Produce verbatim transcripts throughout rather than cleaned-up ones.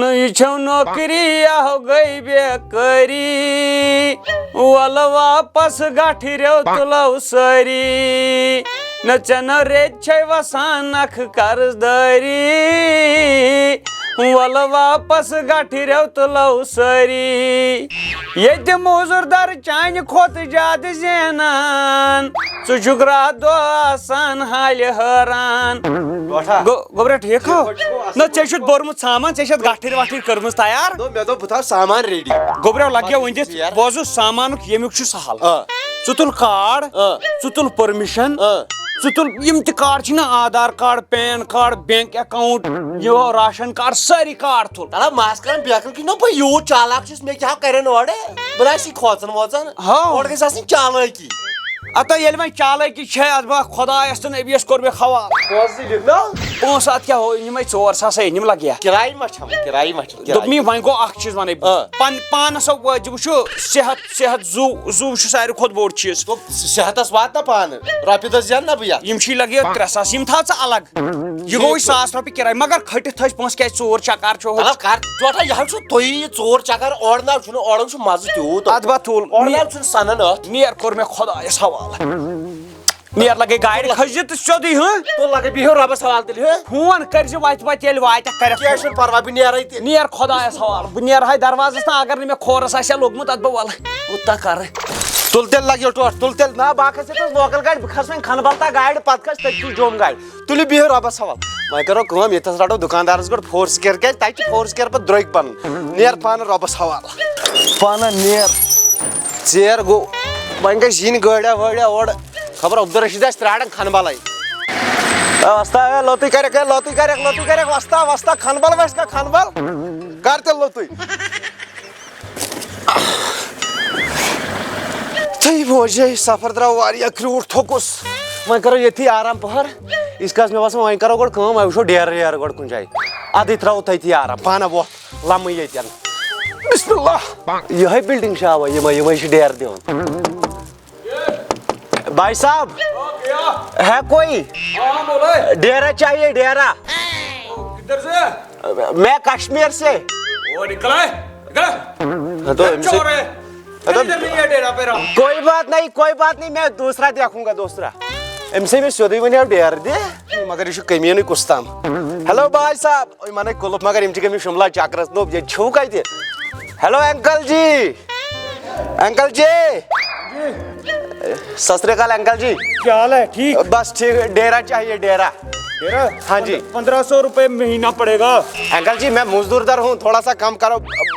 نہ یہِ چھو نوکری، یہِ ہو گٔے بیکٲری۔ وَلہٕ واپس گٹھریو تُلو سٲری۔ نہ ژےٚ نہ ریٚتۍ چھے وسان نکھٕ قرض دٲری۔ وَلہٕ واپس گٹھریو تُلو سٲری۔ ییٚتہِ موٚزوٗر در چانہِ کھۄتہٕ زیادٕ زینان۔ ژٕ چھُکھ راتھ دۄہ آسان حالہِ حٲران۔ ٹوٹھا۔ گو-، گوٚبرا ٹھیٖک ہو؟ ٹھیٖک پٲٹھۍ چھُکھو؟ اَصٕل نہ، ژےٚ چھُتھ پٲٹھۍ چھُکھو؟ بوٚرمُت سامان، ژےٚ چھتھ گٹھٕرۍ وٹھٕرۍ کٔرمٕژ تیار۔ دوٚپ، مےٚ دوٚپ، بہٕ تھاوٕ سامان ریڈی۔ گوٚبرا لگیا پتہٕ ؤنِتھ، یِیَر۔ بوزُو سامانُک ییٚمیُک چھُ سہل۔ آ۔ ژٕ تُل کارڈ، آ۔ ژٕ تُل پٔرمِشن، آ۔ ژٕ تُل یِم تہِ کارڈ چھِنہ، Aadhaar card, PAN card, bank account, یہِ راشن کارڈ، سٲری کارڈ تُل۔ تَلہ مَس کَران بیکھٕنۍ کِنۍ نہ بہٕ یوٗت چالاک چھُس، مےٚ کیٛاہ کَرن اورٕ؟ بہٕ نہ آسی کھوژان ووژان۔ ہاو۔ اورٕ گژھِ آسٕنۍ چالٲکی۔ اَتہ ییٚلہِ وۄنۍ چالٲکی چھے، اَتھ بہٕ خۄدایَس تہٕ نبیَس کوٚر مےٚ حوالہٕ۔ پونٛسہٕ لیکھ نا۔ پونٛسہٕ اَتھ کیٛاہ ہو، یِمَے ژور ساس ہے، یِم لَگہِ یا؟ کِراے ما چھَم، کِراے ما چھَم، کِراے؟ دوٚپمَے وۄنۍ گوٚو اَکھ چیٖز وَنَے بہٕ۔ آ۔ پَن-، پانَس سا وۄنۍ وٕچھو صحت، صحت زُو، زُو چھُ ساروی کھۄتہٕ بوٚڑ چیٖز۔ دوٚپ صحتَس وات نا پانہٕ، رۄپیہِ دَہ زینہٕ نا بہٕ یَتھ۔ یِم چھی لَگہِ ترٛےٚ ساس، یِم تھاو ژٕ الگ۔ یہِ گوٚو وۄنۍ ساس رۄپیہِ کِراے، مگر کھٔٹِتھ تھٲوِس پونٛسہٕ، کیٛازِ ژور چکر چھُ ہُتھ۔ مطلب کر ٹوٹل یہِ حظ چھُ تُہی یہِ ژور چکر، اورٕ نہ چھُنہٕ، اورٕ چھُ مزٕ تیوٗت۔ اتھ بتھ تُل۔ اورٕ نہ چھُنہٕ سنان اتھ۔ نیر کوٚر مےٚ خۄدایس حوالہٕ۔ نیر لگے گاڑِ کھٔسۍ زِ تہٕ سیوٚدُے، ہہ؟ تُل لگے بِہِو رۄبس حوالہٕ تیٚلہِ، ہہ؟ فون کٔرۍ زِ وتہِ وتہِ ییٚلہِ واتکھ کَرٮ۪کھ کینٛہہ فون۔ چھُنہٕ پرواے، بہٕ نیرے تہِ۔ نیر خۄدایس حوالہٕ، بہٕ نیرٕ ہاے دروازس تام، اگر نہٕ مےٚ کھورس آسہِ ہا لوٚگمُت اتھ بہٕ ولہٕ۔ کوٗتاہ کرٕ؟ تُل تیٚلہِ لگیو ٹوٹھ، تُل تیٚلہِ۔ نہ، بہٕ ہا کھسہٕ ییٚتہِ لوکل گاڑِ، بہٕ کھسہٕ وۄنۍ کھنہٕ بل تام گاڑِ، پتہٕ کھسہٕ تٔتی جوٚم گاڑِ۔ تُلِو بِہِو رۄبَس حوال۔ وۄنۍ کَرو کٲم، ییٚتہِ تھَس رَٹو دُکاندارَس گۄڈٕ فورس کِیر، کیٛازِ تَتہِ چھِ فورس کِیر پَتہٕ درٛوٚگۍ پَنُن۔ نیر پانہٕ رۄبَس حوال۔ پانہٕ نیر۔ ژیر گوٚو۔ وۄنۍ گژھِ یِنۍ گٲڑیٛا وٲڑیٛا اورٕ۔ خبر عبدالرشیٖد آسہِ پرٛاران کھنہٕ بَلَے۔ اے وۄستا، اے لوٚتُے کَرٮ۪کھ، اے لوٚتُے کَرٮ۪کھ، لوٚتُے کَرٮ۪کھ، وۄستا، وۄستا، کھنہٕ بَل وَسہِ کھا، کھنہٕ بَل؟ کَر تیٚلہِ لوٚتُے؟ تہٕ یہِ بوزے، سفر درٛاو واریاہ کریوٗٹھ تھوٚکُس۔ وۄنۍ کرو ییٚتھی آرام پہر۔ یِتھ کٔنۍ مےٚ باسان، وۄنۍ کرو گۄڈٕ کٲم، وۄنۍ وٕچھو ڈیرٕ ویرٕ گۄڈٕ کُنہِ جایہِ۔ ادٕ ترٛاوو تٔتی آرام، پانہ وۄتھ لمہٕ ییٚتٮ۪ن۔ بسم اللہ۔ یِہوٚے بلڈنگ چھِ اوا یِمے، یِمے چھِ ڈیرٕ دِوان۔ بھائی صاحب، ہے کوئی؟ ہاں، بولو۔ ڈیرا چاہیے، ڈیرا۔ کدھر سے؟ میں کشمیر سے۔ وہ نکلا ہے؟ نکلا؟ ہاں، تو ہم سے چور ہے۔ ہاں، تو ادھر نہیں ہے ڈیرا پیرا۔ کوئی بات نہیں، کوئی بات نہیں، میں دوسرا دیکھوں گا، دوسرا۔ أمۍ سٕے مےٚ سیوٚدُے وَنیو ڈیرٕ دِ، مگر یہِ چھُ کٔمیٖنٕے کُس تام۔ ہیلو بھائی صاحب، یِمَن ہے کُلُف، مگر یِم چھِ گٔمٕتۍ شُملا چکرَس۔ نوٚو، ییٚتہِ چھِو کَتہِ؟ ہیلو انکل جی، انکل جی۔ ست سری اکال انکل جی۔ کیا حال ہے؟ ٹھیک؟ بس ٹھیک، ڈیرا چاہیے، ڈیرا۔ ڈیرا؟ ہاں جی۔ پندرہ سو روپے مہینہ پڑے گا۔ انکل جی، میں مزدور در ہوں، تھوڑا سا کم کرو،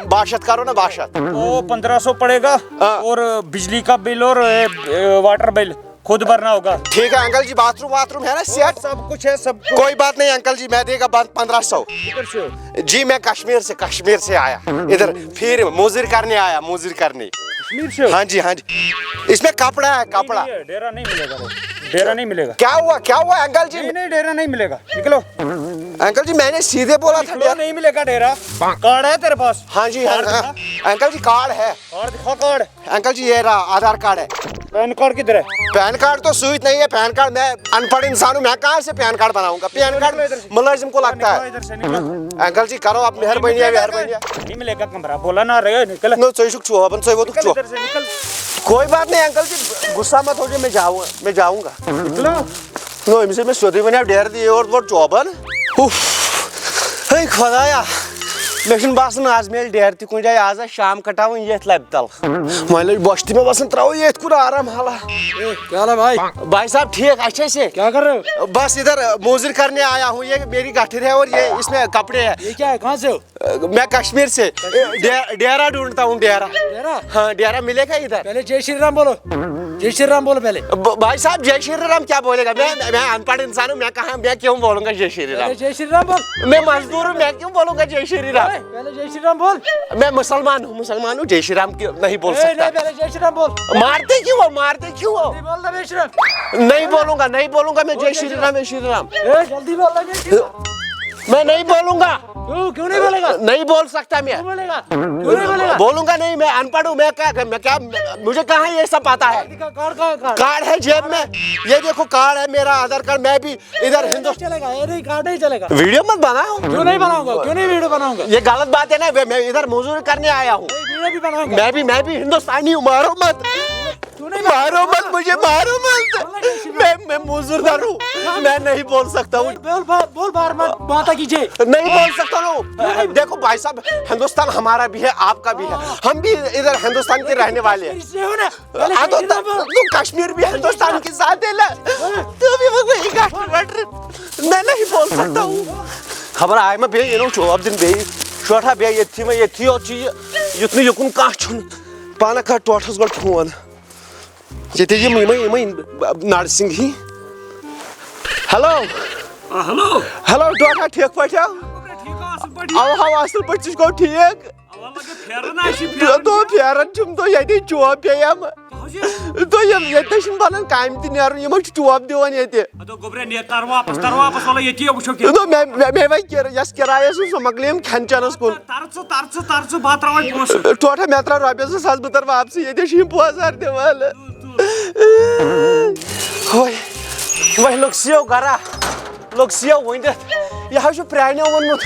باشد کرو نا، باشد۔ وہ پندرہ سو پڑے گا۔ ہاں۔ اور بجلی کا بل اور، اے، اے، واٹر بل خود بھرنا ہوگا۔ ٹھیک ہے انکل جی، باتھ روم واتھ روم ہے نا سیٹ؟ سب کچھ ہے، سب کچھ۔ کوئی بات نہیں انکل جی، میں دے گا پندرہ سو۔ کدھر سے ہو؟ جی میں کشمیر سے، کشمیر سے آیا ادھر، پھر مزدوری کرنے آیا، مزدوری کرنے۔ کشمیر سے ہو؟ ہاں جی، ہاں جی۔ اس میں کپڑا ہے، کپڑا۔ نہیں، نہیں، ڈیرا نہیں ملے گا۔ ڈیرا نہیں ملے گا۔ کیا ہوا، کیا ہوا انکل جی؟ نہیں، نہیں، ڈیرا نہیں ملے گا۔ نکلو۔ انکل جی، میں نے سیدھے بولا تھا نکلو، ڈیرا۔ نہیں ملے گا ڈیرا۔ کارڈ ہے تیرے پاس؟ ہاں جی، ہاں، کارڈ ہاں۔ دکھا۔ انکل جی، کارڈ ہے۔ کارڈ دکھا، کارڈ۔ انکل جی، یہ رہا آدھار کارڈ ہے۔ پین کارڈ کدھر ہے؟ پین کارڈ تو سوچ نہیں ہے، پین کارڈ، میں انپڑھ انسان ہوں، میں کہاں سے پین کارڈ بناؤں گا؟ پین کارڈ نکلو ادھر سے۔ ملازم کو لگتا ہے۔ نکلو ادھر سے، نکلو۔ انکل جی، کرو آپ مہربانی ہے، مہربانی ہے۔ نہیں ملے گا کمرہ، بولا نا رہے، نکل۔ نو، ژٕ چھُکھ چوب، ژٕ ووتُکھ نکل چوب۔ ادھر سے، نکل۔ کوئی بات نہیں انکل جی، غصہ مت ہو جائے، میں جاؤں، میں جاؤں گا۔ نکلو۔ نو، أمِس ہے مےٚ سیوٚدُے وَنیو ڈیرٕ دِ یور گۄڈٕ چوبَن۔ اُف۔ ہے خۄدایا، مےٚ چھُنہٕ باسان آز میلہِ ڈیرٕ تہِ کُنہِ جایہِ، آز آسہِ شام کٹاوٕنۍ ییٚتھۍ لَبہِ تَل۔ وۄنۍ لٔج بۄچھِ تہِ مےٚ باسان ترٛاوو ییٚتھۍ کُن آرام حالا۔ اے، کیا حال ہے بھائی؟ بھائی صاحب ٹھیٖک، اچھے سے؟ کیا کر رہے ہو؟ بس ادھر موزر کرنے آیا ہوں، یہ میری گٹھر ہے اور یہ اس میں کپڑے ہیں۔ یہ کیا ہے، کہاں سے ہو؟ میں کشمیر سے۔ ڈے-، ڈیرا ڈھونڈتا ہوں، ڈیرا۔ ڈیرا؟ ہاں، ڈیرا ملے گا ادھر؟ پہلے جے شری رام بولو۔ جے شری رام بولو پہلے۔ ب-، بھائی صاحب، جے شری رام کیا بولے گا؟ میں، میں انپڑھ انسان ہوں، میں کہاں، میں کیوں بولوں گا جے شری رام؟ پہلے جے شری رام بول۔ میں مزدور ہوں، میں کیوں بولوں گا جے شری رام؟ پہلے جے شری رام بول۔ میں مسلمان ہوں، مسلمان ہوں، جے شری رام کیوں نہیں بول اے، سکتا؟ نہیں، پہلے جے شری رام بول۔ مارتے کیوں ہو، مارتے کیوں ہو؟ نہیں بولنا جے شری رام۔ نہیں بولوں گا، نہیں بولوں گا میں جے شری رام، جے شری رام۔ اے، جلدی بول نا جے شری رام۔ मैं नहीं बोलूंगा। क्यों क्यों नहीं बोलेगा? नहीं बोल सकता मैं। क्यों बोलेगा? क्यों नहीं बोलेगा? बोलूंगा नहीं, मैं अनपढ़ हूँ। मैं क्या, मैं क्या, मुझे कहाँ ये सब पता है? Card card card. कार्ड है जेब में, ये देखो कार्ड है मेरा, आधार कार्ड। मैं भी इधर हिंदुस्तान। चलेगा, ये नहीं कार्ड नहीं चलेगा। वीडियो मत बनाओ। क्यों नहीं बनाऊंगा? क्यों नहीं वीडियो बनाऊंगा? ये गलत बात है ना, मैं इधर मजदूरी करने आया हूँ। वीडियो भी बनाऊंगा। मैं भी मैं भी हिंदुस्तानी हूँ, मारो मत। क्यों नहीं मारो मत मुझे, मारो मत। मैं मैं मजदूर हूँ, मैं नहीं बोल सकता हूँ। बोल बोल बोल बार मत माता की जय। नहीं बोल सकता हूँ। देखो भाई साहब, हिंदुस्तान हमारा भी है, आपका भी है। हम भी इधर हिंदुस्तान के रहने वाले हैं। इसलिए हो ना। पहले हाँ, तो, हिंदी में बोल। तो कश्मीर भी हिंदुस्तान के साथ है ना। तो भी वो वही काट, मैं नहीं बोल सकता हूँ। خبر آے ما بیٚیہِ، یہِ نوٚو چوب دِنہٕ بیٚیہِ۔ شوٹھا بیٚیہِ ییٚتھی ما، ییٚتھی یوت چھُ یہِ، یُتھ نہٕ یُکُن کانٛہہ چھُنہٕ۔ پانہٕ کر ٹوٹھس گۄڈٕ فون۔ ییٚتہِ یِم، یِمے، یِمے نرسنگ ہی۔ ہیلو۔ ہیلو۔ ہیلو، ٹوٹھا ٹھیٖک پٲٹھۍ ہا؟ ٹھیٖک اَصٕل پٲٹھۍ۔ اَوا ہا، اَصٕل پٲٹھۍ، ژٕ چھُکھ ٹھیٖک؟ اَوا لَگے پھیران، اَسہِ چھِ تہٕ دۄہ پھیران چھُم دۄہ ییٚتہِ چوب پیٚیَم۔ تہٕ یِم ییٚتہِ چھِنہٕ بَنان کامہِ تہِ نیرُن، یِمَے چھِ چوب دِوان ییٚتہِ۔ اَدٕ گوٚبریا، نیر، تَر واپَس، تَر واپَس، وَلہٕ ییٚتی وٕچھو کینٛہہ۔ دوٚپ مےٚ، مےٚ، مےٚ وَنہِ کِر-، یۄس کِراے ٲسٕم، سۄ مۄکلیم کھٮ۪ن چٮ۪نَس کُن۔ تَر ژٕ، تَر ژٕ، تَر ژٕ، بہٕ ہا ترٛاوَے پونٛسہٕ۔ ٹوٹھا مےٚ ترٛاو رۄپیَس زٕ ساس، بہٕ تَرٕ واپسٕے، ییٚتہِ چھِ یِم پونٛسہٕ ہَر دِوان۔ وۄنۍ، وۄنۍ لوٚگ سیو گَرا، لوٚگ سیو ؤنِتھ۔ یہِ حظ چھُ پرٛانیو ووٚنمُت،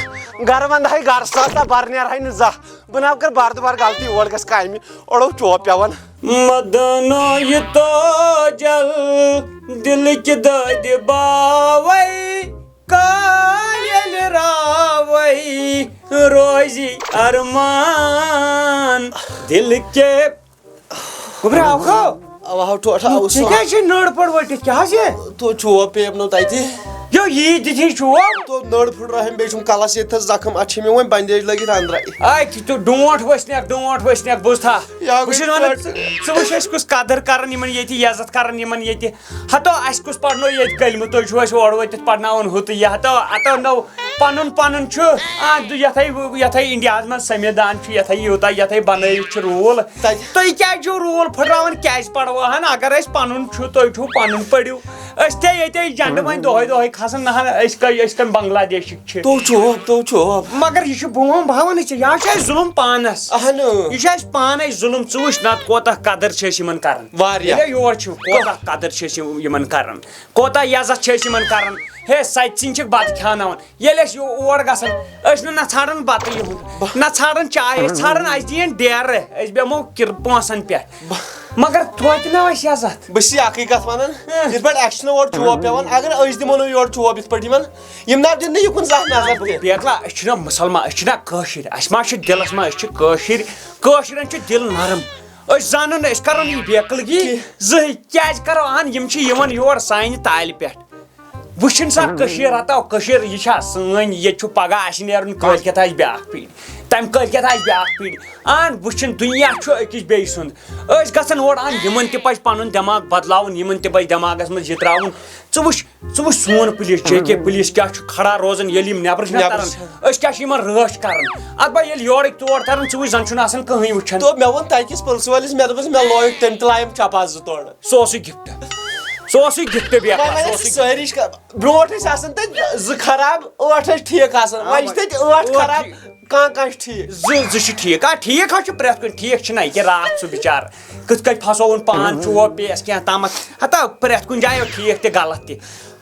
گَرٕ وَندٕ ہَے گَرٕ ساس تہٕ بَرٕ نیرٕ ہَے نہٕ زانٛہہ۔ بہٕ نہ کَرٕ بار دُبار غلطی، اور گژھِ کامہِ، اورو چوب پٮ۪وان۔ مدنو یہ تو جل دل کی دادِ باوے، کایل راوے روزی ارمان دل کے۔ گوٚبرا، آو کھو؟ اوا ہو ٹوٹھ آو ژےٚ سُہ۔ کیٛازِ چھے نٔر پٲٹھۍ ؤٹِتھ؟ کیٛاہ حظ یہِ؟ تو چوب پیٚیَم نو تَتہِ۔ یو، یی دِتھی چوب۔ تو نٔر پھٕٹرٲوہم، بیٚیہِ چھُم کَلَس ییٚتہِ تھَس زَخم، اَتھ چھِ مےٚ وۄنۍ بنڈیج لٲگِتھ أنٛدرَے۔ آے، ژٕ تو ڈونٛٹھ ؤسۍ نٮ۪کھ، ڈونٛٹھ ؤسۍ نٮ۪کھ، بوٗزتھا؟ یا بہٕ چھُس گٔے وَنان، ٹوٹھ۔ ژٕ، ژٕ وٕچھ اَسہِ کُس قدٕر کَران یِمَن ییٚتہِ، عزت کَران یِمَن ییٚتہِ۔ ہَتو، اَسہِ کُس پَرنو ییٚتہِ کلمہٕ؟ تُہۍ چھِو اَسہِ اورٕ وٲتِتھ پَرناوان ہُہ تہٕ یہِ۔ ہَتو، اَتو نو پَنُن پَنُن چھُ۔ آ، دُ-، یَتھَے، یَتھَے اِنڈیاہَس منٛز سنوِدھان چھُ، یَتھَے یوٗتاہ، یَتھَے بَنٲوِتھ چھِ روٗل۔ تَتہِ۔ تُہۍ کیٛازِ چھِو روٗل پھٕٹراوان؟ کیٛازِ پَرواہَن؟ اگر اَسہِ پَنُن چھُ، تُہۍ چھِو پَنُن، پٔرِو۔ أسۍ تہِ ییٚتے جنڈٕ وۄنۍ دۄہے دۄہے کھسان، نہ ہن أسۍ کٔے، أسۍ کٔمۍ بنگلہ دیشِکۍ چھِ؟ تو چوب، تو چوب۔ مگر یہِ چھُ بوم بھاوان، یہِ چھُ، یہِ چھُ اَسہِ ظُلُم پانس۔ اہن۔ یہِ چھُ اَسہِ پانے ظُلُم۔ ژٕ وٕچھ نتہٕ کوتاہ قدر چھِ أسۍ یِمن کران۔ واریاہ۔ ییٚلہِ یور چھِ، کوتاہ قدر چھِ أسۍ یِم-، یِمن کران، کوتاہ عزت چھِ أسۍ یِمن کران۔ ہے، سَتہِ سِنۍ چھِکھ بَتہٕ کھیٛاناوان۔ ییٚلہِ أسۍ یو-، اور گژھان، أسۍ نہٕ نہ ژھانڈان بَتہٕ یِہُنٛد، نہ ژھانڈان چاے، أسۍ ژھانڈان اَسہِ دِیِن ڈیرٕ، أسۍ بیٚہمو کِر-، پونٛسن پٮ۪ٹھ۔ مگر توتہِ نہ ٲسۍ عزت۔ بہٕ چھُس یہِ اکٕے کتھ ونان، ہہ۔ یِتھ پٲٹھۍ اَسہِ چھُنہٕ اورٕ چوب پٮ۪وان، اگر أسۍ دِمو نہٕ یورٕ چوب یِتھ پٲٹھۍ یِمن، یِم نہ دِن نہٕ یِکُن زانٛہہ نظر تہِ۔ بیکلا، أسۍ چھِنہ مُسلمان، أسۍ چھِنہ کٲشِرۍ، اَسہِ ما چھِ دِلس منٛز، أسۍ چھِ کٲشِرۍ، کٲشرٮ۪ن چھُ دِل نرم۔ أسۍ زانو نہٕ، أسۍ کرو نہٕ یہِ بیکلگی کِہیٖنۍ۔ زٕہٕے۔ کیٛازِ کرو؟ اہن، یِم چھِ یِوان یور سانہِ تالہِ پٮ۪ٹھ۔ وٕچھِن سا کٔشیٖر ہتاو، کٔشیٖر یہِ چھا سٲنۍ؟ ییٚتہِ چھُ پگاہ اَسہِ نیرُن، کٲلۍ کٮ۪تھ آسہِ بیٛاکھ پیٖڈ، تَمہِ کٲلۍ کٮ۪تھ آسہِ بیٛاکھ پیٖڈ۔ اہن، وٕچھِن، دُنیا چھُ أکِس بیٚیہِ سُنٛد۔ أسۍ گژھن اورٕ، اہن، یِمن تہِ پزِ پنُن دٮ۪ماغ بدلاوُن، یِمن تہِ پزِ دٮ۪ماغس منٛز یہِ ترٛاوُن۔ ژٕ وٕچھ، ژٕ وٕچھ سون پُلیٖس، جے کے پُلیٖس کیٛاہ چھُ کھڑا روزان، ییٚلہِ یِم نٮ۪برٕ چھِ نٮ۪برٕ نٮ۪برٕ۔ چھِ۔ أسۍ کیٛاہ چھِ یِمن رٲچھ کران؟ ادٕ بہ ییٚلہِ یورٕکۍ تور تران، ژٕ وٕچھ، زن چھُنہٕ آسان کٕہٕنۍ وٕچھان۔ تو مےٚ ووٚن تتہِ کِس پُلسہٕ وٲلِس، مےٚ دوٚپُس، مےٚ لٲیِکھ تٔمۍ تہِ لایَم چپا زٕ تورٕ۔ سُہ اوسُے گفٹ۔ سُہ اوسُے گفٹ بیکار، وۄنۍ سُہ وۄنۍ اوسُے ٲسۍ سٲری چھِ کر-، برونٛٹھ ٲسۍ آسان تَتہِ زٕ خراب، ٲٹھ ٲسۍ ٹھیٖک آسان۔ آ، وۄنۍ چھِ وۄنۍ۔ تَتہِ ٲٹھ ٲٹھ خراب، ٹھیٖک۔ کانٛہہ کانٛہہ چھُ ٹھیٖک۔ زٕ، زٕ چھِ ٹھیٖک۔ آ، ٹھیٖک حظ چھُ پرٛٮ۪تھ کُنہِ، ٹھیٖک چھُنہ یہِ کہِ راتھ سُہ بِچارٕ کِتھ کٔنۍ پھسووُن پان چوب پیٚیَس کینٛہہ تامَتھ۔ ہتا پرٛٮ۪تھ کُنہِ جایہِ اوس ٹھیٖک تہِ غلط تہِ۔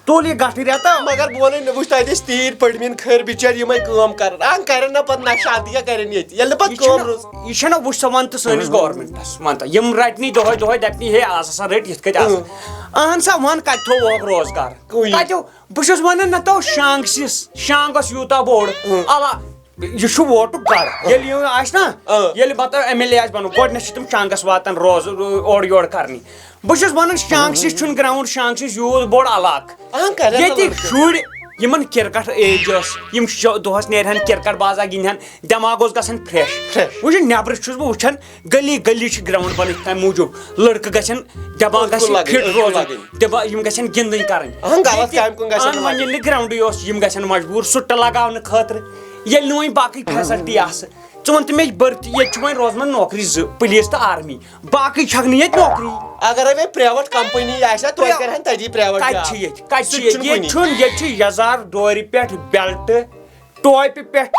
تُل یہِ گٹٕرۍ ہتا۔ مگر بہٕ وَنَے نہٕ، وٕچھ تَتہِ ٲسۍ تیٖرۍ پٔڑمٕتۍ خٲر بِچٲرۍ یِمَے کٲم کَران۔ آ، کَرن نہ پَتہٕ نَشہٕ، اَدٕ کیٛاہ کَرن ییٚتہِ ییٚلہِ نہٕ پَتہٕ یہِ کٲم چھُنہ، روٗز۔ یہِ چھَنہ وٕچھ سا وَن تہٕ سٲنِس گورمٮ۪نٛٹَس، وَن تہٕ یِم رَٹنی دۄہَے دۄہَے دَپنی ہے آز ہسا رٔٹۍ یِتھ کٔنۍ آز۔ اۭں۔ اہن سا، وَن کَتہِ تھوٚو ووکھ روزگار؟ کُنہِ۔ کَتیو؟ بہٕ چھُس وَنان نہ تو شانٛگسِس، شانٛگَس یوٗتاہ بوٚڑ۔ اۭں۔ اَلا، یہِ چھُ ووٹُک گڑھ۔ اۭں۔ ییٚلہِ یہِ آسہِ نہ، اۭں۔ ییٚلہِ مطلب ایم ایل اے آسہِ بَنُن، گۄڈٕنٮ۪تھ چھِ تِم شانٛگَس واتان روز-، اورٕ یورٕ کَرنہِ۔ بہٕ چھُس وَنان شانٛگسِس چھُنہٕ گراوُنٛڈ، شانٛگسِس یوٗت بوٚڑ علاقہٕ۔ اَہَن، کَرٮ۪ن نہ ییٚتہِ لٔڑکہٕ۔ شُرۍ یِمَن کِرکَٹ ایج ٲس، یِم شو-، دۄہَس نیرِہَن کِرکَٹ بازا گِنٛدِہَن، دٮ۪ماغ اوس گژھان fresh۔ Fresh۔ وٕچھِو، نٮ۪برٕ چھُس بہٕ وٕچھان، گٔلی گٔلی چھِ گراوُنٛڈ بَنٲوِتھ تَمہِ موٗجوٗب۔ لٔڑکہٕ گژھن دٮ۪ماغ أتھۍ کُن گژھِ لَگٕنۍ، fit أتھۍ کُن روزُن۔ لَگٕنۍ۔ دٮ۪ماغ، یِم گژھن گِنٛدٕنۍ کَرٕنۍ۔ اَہَن، غلط ییٚتہِ، کامہِ کُن گژھن اَہَن، نہٕ وۄنۍ لَگٕنۍ۔ ییٚلہِ نہٕ گراوُنٛڈٕے اوس، یِم گژھن مجبوٗر سُٹہٕ لَگاونہٕ خٲطرٕ۔ ییٚلہِ نہٕ وۄنۍ باقٕے facility آسہٕ، ژٕ وَن تہٕ مےٚ، بٔرتھ ییٚتہِ چھُ وۄنۍ روزان نوکری زٕ، پُلیٖس تہٕ آرمی۔ باقٕے چھَکھ نہٕ ییٚتہِ نوکری۔ اگرے وۄنۍ private company آسہِ ہا، تۄہہِ پرٛ-، کَرِہَن تَتی private کَتہِ جاب۔ چھِ یَتہِ؟ کَتہِ سُہ چھِ تہِ یَتہِ؟ چھُنہٕ ییٚتہِ کُنی۔ چھُنہٕ، ییٚتہِ چھِ یَزار دورِ پٮ۪ٹھ belt، ٹوپہِ پٮ۪ٹھ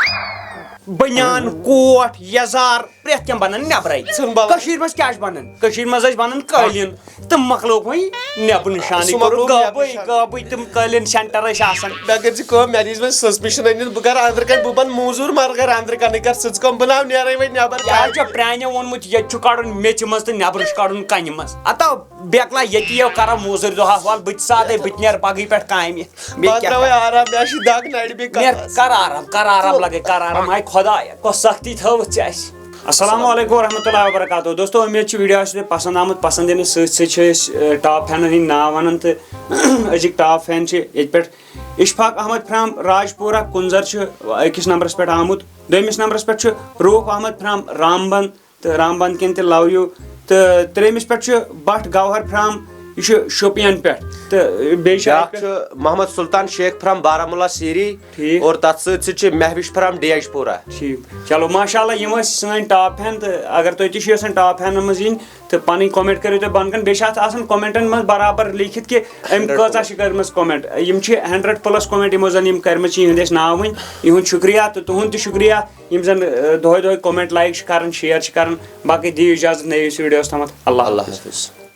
بٔنیان، کوٹ، یزار، پرٛٮ۪تھ کینٛہہ بنان نٮ۪برَے۔ ژھٕن بَلاے۔ کٔشیٖرِ منٛز کیٛاہ چھُ بنان؟ کٔشیٖرِ منٛز ٲسۍ بنان قٲلیٖن، تہٕ مۄکلووُکھ وۄنۍ نٮ۪بہٕ نِشانٕے، سُہ کوٚرُکھ مۄکلووُکھ نٮ۪بہٕ غٲبٕے، نِشانٕے۔ غٲبٕے تِم قٲلیٖن سینٹر ٲسۍ آسان۔ مےٚ کٔرۍ زِ کٲم، مےٚ دِژ وۄنۍ سسپشن أنِتھ، بہٕ کَرٕ أنٛدرٕ کَنہِ، بہٕ بَنہٕ موزوٗر، مگر گَرٕ اَنٛدرٕ کَنٕے کَر سٕژ کٲم، بہٕ ناو نیرَے وۄنۍ نٮ۪بر۔ یہِ حظ چھُ پرٛانیو ووٚنمُت، ییٚتہِ چھُ کَڑُن میٚژِ منٛز تہٕ نٮ۪برٕ چھُ کَڑُن کَنہِ منٛز۔ اَتو بیکلا ییٚتی یو کَرو موزوٗرۍ دۄہَس وَل، بہٕ تہِ ساتَے، بہٕ تہِ نیرٕ پَگہٕے پٮ۪ٹھ کامہِ۔ بیٚیہِ بہٕ کیٛاہ ترٛاوَے کَرٕ؟ آرام، مےٚ چھِ دَگ نَرِ بیٚیہِ مےٚ کَرَس۔ کَر آرام، کَر آرام لَگَے، کَر آرام۔ آے خۄدایا، کۄس سختی تھٲوٕتھ ژےٚ اَسہِ۔ السلام علیکم ورحمۃ اللہ وبرکاتہ۔ دوستو، اُمید چھِ ویٖڈیو آسہِ تۄہہِ پَسنٛد آمُت۔ پَسنٛد یِنہٕ سۭتۍ سۭتۍ چھِ أسۍ، اے، ٹاپ فینَن ہٕنٛدۍ ناو وَنان، تہٕ أزِکۍ ٹاپ فین چھِ ییٚتہِ پٮ۪ٹھ اشفاق احمد فرام راجپورہ کُنزر چھُ أکِس نمبرَس پٮ۪ٹھ آمُت، دوٚیمِس نمبرَس پٮ۪ٹھ چھُ روٗف احمد فرام رامبن، تہٕ رامبن کٮ۪ن تہِ love you۔ تہٕ ترٛیٚیمِس پٮ۪ٹھ چھُ بٹ گوہر فرام، یہِ چھُ شوپین پٮ۪ٹھ۔ تہٕ بیٚیہِ چھُ بیٛاکھ اَتہِ پٮ۪ٹھ چھُ محمد سلطان شیخ فرام بارہمولہ سیری۔ ٹھیٖک۔ اور تَتھ سۭتۍ سۭتۍ چھِ مہوِش فرام ڈی ایچ پورہ۔ ٹھیٖک۔ چلو، ماشاء اللہ، یِم ٲسۍ سٲنۍ ٹاپ فین۔ تہٕ اگر تُہۍ تہِ چھِو یَژھان ٹاپ فینَن منٛز یِنۍ، تہٕ پَنٕنۍ comment کٔرِو تُہۍ بۄنہٕ کَنہِ۔ بیٚیہِ چھِ اَتھ آسان commentن منٛز برابر لیٖکھِتھ کہِ أمۍ ہنڈرڈ کۭژاہ پلس۔ چھِ کٔرمٕژ comment۔ یِم چھِ ہنڈرڈ پلس comment، یِمو زَن یِم کٔرمٕژ چھِ، یِہُنٛد أسۍ ناو ؤنۍ۔ یِہُنٛد شُکریہ تہٕ تُہُنٛد تہِ شُکریہ، یِم زَن، آ، دۄہَے دۄہَے comment، like چھِ کَران، share چھِ کَران۔ باقٕے دِیِو اِجازت نٔیِس ویٖڈیوَس تامَتھ۔ اللہ اللہ حافظ۔ حافظ۔